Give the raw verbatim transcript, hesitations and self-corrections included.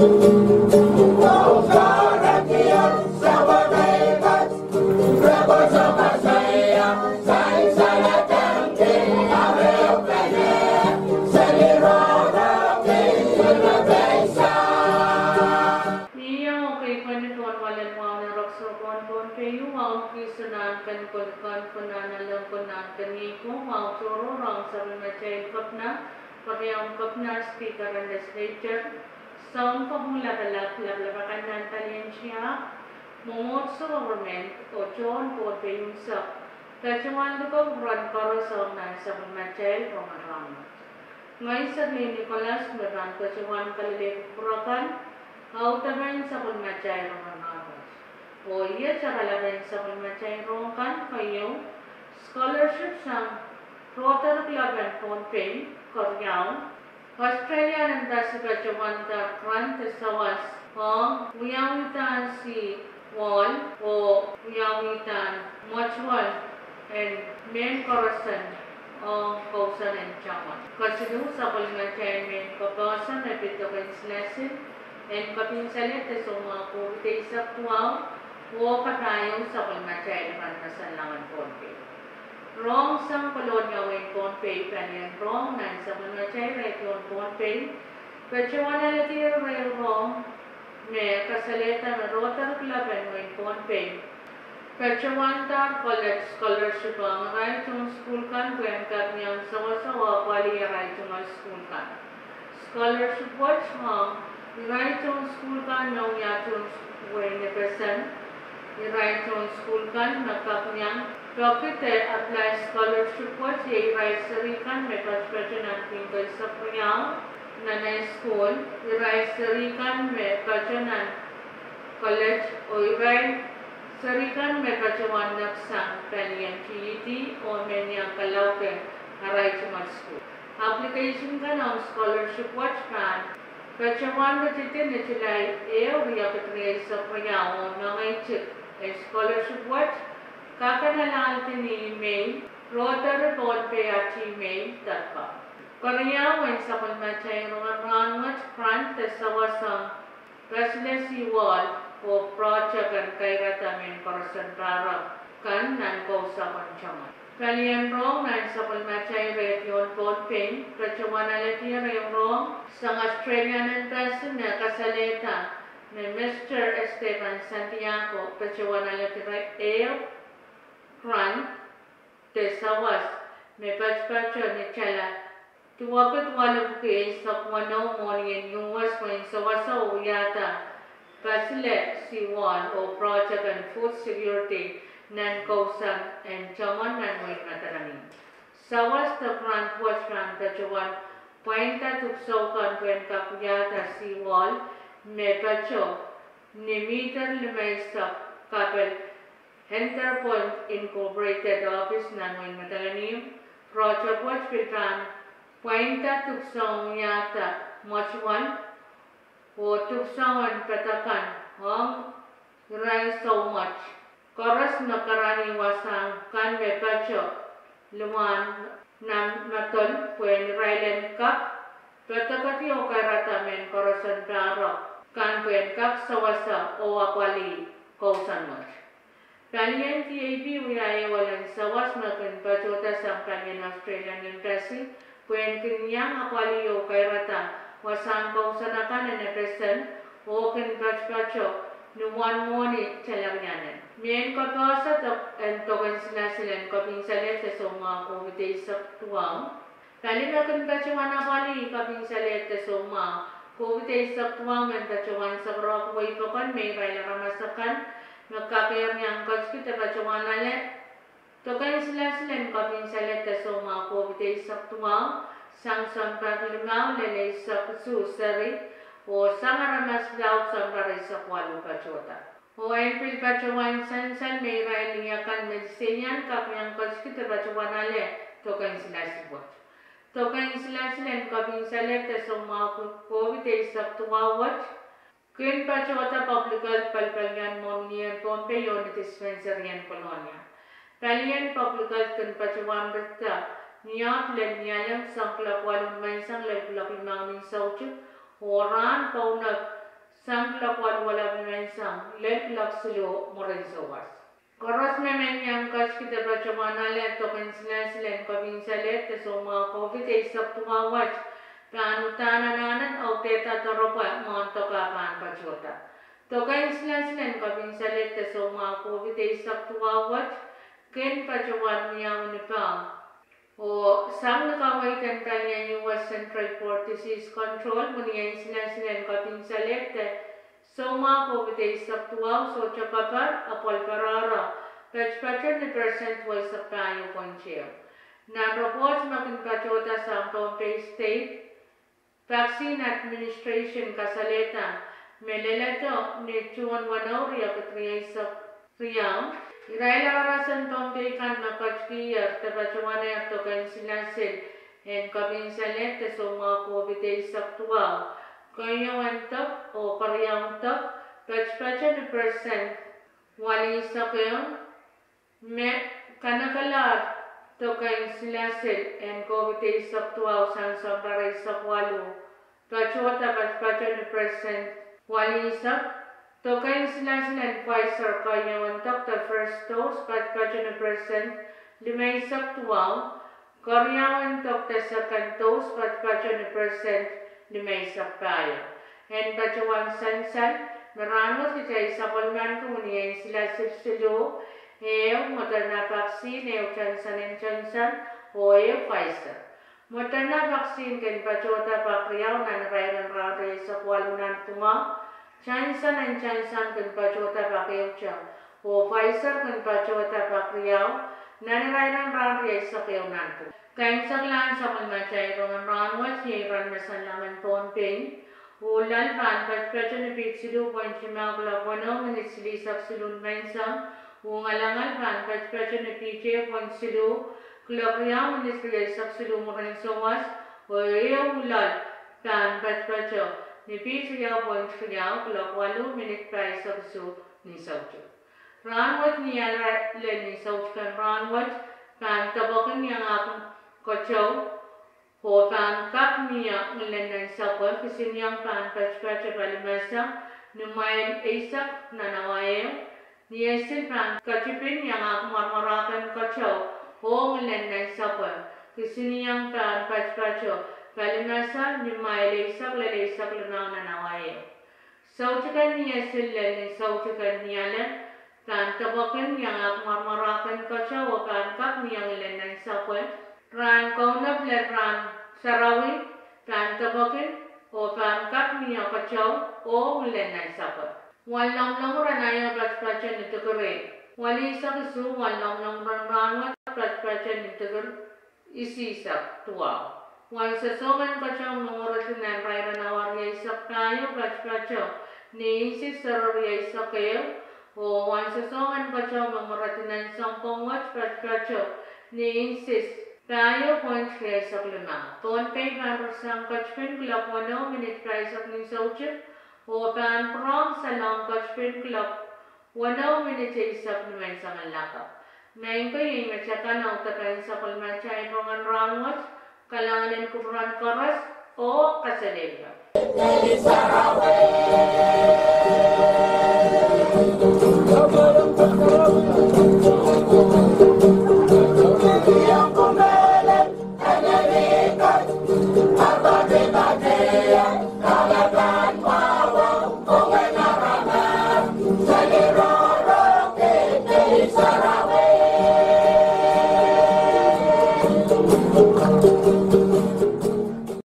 Ni iang oh kei pwehn ni tohn wahlen wahu en erekiso pohn Pohnpei, wahu kis nan ken kolikan, ken nan aleng, ken nan ken iei ko, wahu tohrohr ong sapwellimatail kepina, keriaun kepina, speaker en legislature, sounkopwung lapalap, lapalap akan nan palien tiahk, mwomwohdiso, government, oh tohn Pohnpei unsek, patohwan likou ren koaros ong nan sapwellimatail rongen rahnwet. Ngehi Serlin Nicholas me pahn patohwan kalelehki kupwur akan, audepen sapwellimatail rongen rahnwet. Oh iet oaralapen sapwellimatail rohng kan, keieu, scholarship sang Rotary Club en Pohnpei, keriau, Australian Embassy patohwanda grant de sawas ong wiawidahn sea wall oh wiawidahn mwetuwel en mehn koaros en ong kousoan en tohn. Kesiluh, sapwellimatail mehn kapehse me pid doken silasil en kopin salehde soumwahu COVID eisek duwau, oh kapahieu sapwellimatail mehn koaros en langen Pohnpei. Rohng sang Kolonia wehin Pohnpei, palien rohng nan sapwellimatail redion Pohnpei, patohwan alehdi ehu rohng me kasalehda me Rotary Club en wehin Pohnpei patohwandahr college scholarship ong irail tohn sukuhl kan pwehn kak iang sewese oh apwalih arail tungoal sukuhl kan. Scholarship wet ong irail tohn sukuhl kan me wia tohn wehin FSM, irail tohn sukuhl kan me kak iang peki de apply scholarship wet iei irail seri kan me patopato nan grade eisek riau nan high school, irail seri kan me pato nan college, oh irail seri kan me patohwan neksang palien TET oh men iang kalauke arail tungoal sukuhl. Application kan ong scholarship wet pahn patohwan ritidi ni July ehu, riekid rieisek riau, oh mengei tik en scholarship wet kak en alehdi ni email, Rotary Pohnpei at gmail dot com. Keriau, en sapwellimatail rongen rahnwet grant de sawas ong Basile Seawall oh project en kairada mehn koaros en pahrek kan nan kousoan en tohn. Palien rohng nan sapwellimatail redion Pohnpei, patohwan alehdi ehu rohng sang Australian Embassy me kasalehda me Mister Esteban Santiago patohwan alehdi ehu grant de sawas me patopato ni tala duwepwiki duwalopwiki eisek weneu mwohni en US pwehn sewese oh wiahda Basile Seawall oh project en food security nan kousoan en tohn nan wehin Madolenihmw. Sawas de grant wet pahn patohwan pwainda dipwisou kan pwehn kak wiahda seawall me pato ni mihter limeisek kapel Hinterpoint Incorporated office nan wehin Madolenihmw. Project wet pil pahn pwainda dipwisou wiahda mwetuwel oh dipwisou en padahk kan ong irail soumwet koaros me karanih wasahn kan me pato limwahn nan Madolenihmw pwehn irail en kak pedekedi oh kairada mehn koaros en pahrek kan pwehn kak sewese oh apwalih kousoan wet. Palien DAP wia ehu elen sawas me kin patohda sang palien Australian Embassy pwehn kin iang apwalih oh kairada wasahn kousoan akan en FSM oh kin patopato ni uwen mwohni talerianen. Mehn kapehse en doken silasil en kopin salehde soumwahu COVID eisek duwau. Pali me kin patohwan apwalih kopin salehde soumwahu COVID eisek duwau men patohwan sakarehki wei pokon me irail aramas akan me kak iang ketiki de patohwan ale doken silasil en kopin salehde soumwahu COVID eisek duwau sang sounpar limau lel eisek isuh seri oh sang aramas laud sounpar eisek waluh patohda. Oh en pil patohwan sansal me irail ni akan me senian kak iang ketiki de patohwan ale doken silasil wet. Doken silasil en kopin salehde soumwahu COVID eisek duwau wet kin patohda Public Health Palipalien Mwohni en Pohnpei oh ni dispensary en Kolonia. Palien Public Health kin patohwan ritda ni ahd lel nialem sang kuloak waluh menseng lel kuloak limau ni soutik oh rahn kaunop sang kuloak waluh walahpw ni menseng lel kuloak siluh mwurin souwas. Koaros me men iang ketiki de patohwan ale doken silasil en kepin salehde soumwahu COVID eisek duwau wet pahn uhdahn anahnen audehda doaropwe mwohn dok ah pahn patohda. Doken silasil en kepin salehde soumwahu COVID eisek duwau wet kin patohwan wiawi ni pah oh sang ni kaweid en palien U S Centers for Disease Control, mwein iang silasil en kepin salehde soumwahu COVID eisek duwau sohte keper, apwal pahrahrah, patopato ni persent weisek pahieu point ehu. Nan report me kin patohda sang Pohnpei State Vaccine Administration kasalehda me leledo ni June weneu, riekid rieisek riau, irail aramas en Pohnpei kan me ketikihier de patohwanehr doken silasil en kepin salehde soumwahu COVID eisek duwau, keieun dok oh keriaun dok, patopato ni persent walihsek ehu, me kanekelahr doken silasil en COVID eisek duwau sang sounpar eisek waluh, patohda patopato ni persent walihsek. Doken silasil en Pfizer keieun dok de first dose patopato ni persent limeisek duwau, keriaun dok de second dose patopato ni persent limeisek pahieu. En patohwan sansal me rahnwet kitail sapwellimaniki mwein iang silasil siluh, ehu Moderna vaccine, ehu Johnson and Johnson, oh ehu Pfizer. Moderna vaccine kin patohda pak riau nan irair en rahn rieisek waluh nanpwungara, Johnson and Johnson kin patohda pak ehute, oh Pfizer kin patohda pak riau nan irair en rahn rieisek ehu nanpwungara. Kaimwiseklahn sapwellimatail rongen rahnwet iei iren me Sanlangen Pohnpei, oh loal pahn patopato ni piht siluh point limau kuloak weneu minit silihsek siluh ni menseng, oh ngalangal pahn patopato ni piht ehu point siluh kuloak riau minit rieisek siluh mwurin souwas, oh ehu loal pahn patopato ni piht riau point riau kuloak waluh minit pahisek isuh ni soutik. Rahnwet ni ale lel ni soutik en rahnwet, pahn depwekin iangahki keteu oh pahn kak mie ngilen nansapwe, kisinieng pahn patopato palimese ni mwail eisek nan awa ehu. Ni esil pahn ketipin iangahki mwaramwarahken keteu oh ngilen nansapwe, kisinieng pahn patopato palimese ni mwail eisek lel eisek limau nan awa ehu. Soutik en ni esil lel ni soutik en ni ale, pahn depwekin iangahki mwaramwarahken keteu oh pahn kak mie ngilen nansapwe. Rahn kaunop lel rahn sarawi, pahn depwekin oh pahn kak mie keteu oh ngilen nansapwe. Wanlomwlomwur en aio patopato ni dikir walihsek isuh, wanlomwlomwur en rahnwet patopato ni dikir isihsek duwau. Wansosohng en keteu me mweredi nan irair en awa rieisek pahieu patopato ni insis sero rieisek ehu, oh wansosohng en keteu me mweredi nan sounpwong wet patopato ni insis pahieu point rieisek limau. Pohnpei pahn ritahng ketipin kuloak weneu minit pahisek ni soutik, oh pahn pwurehng Salong ketipin kuloak weneu minit eisek ni menseng lakapw. Maing ko, iei me tepin audepen sapwellimatail rongen rahnwet, kalahngan en kupwuren koaros oh kaselehlie.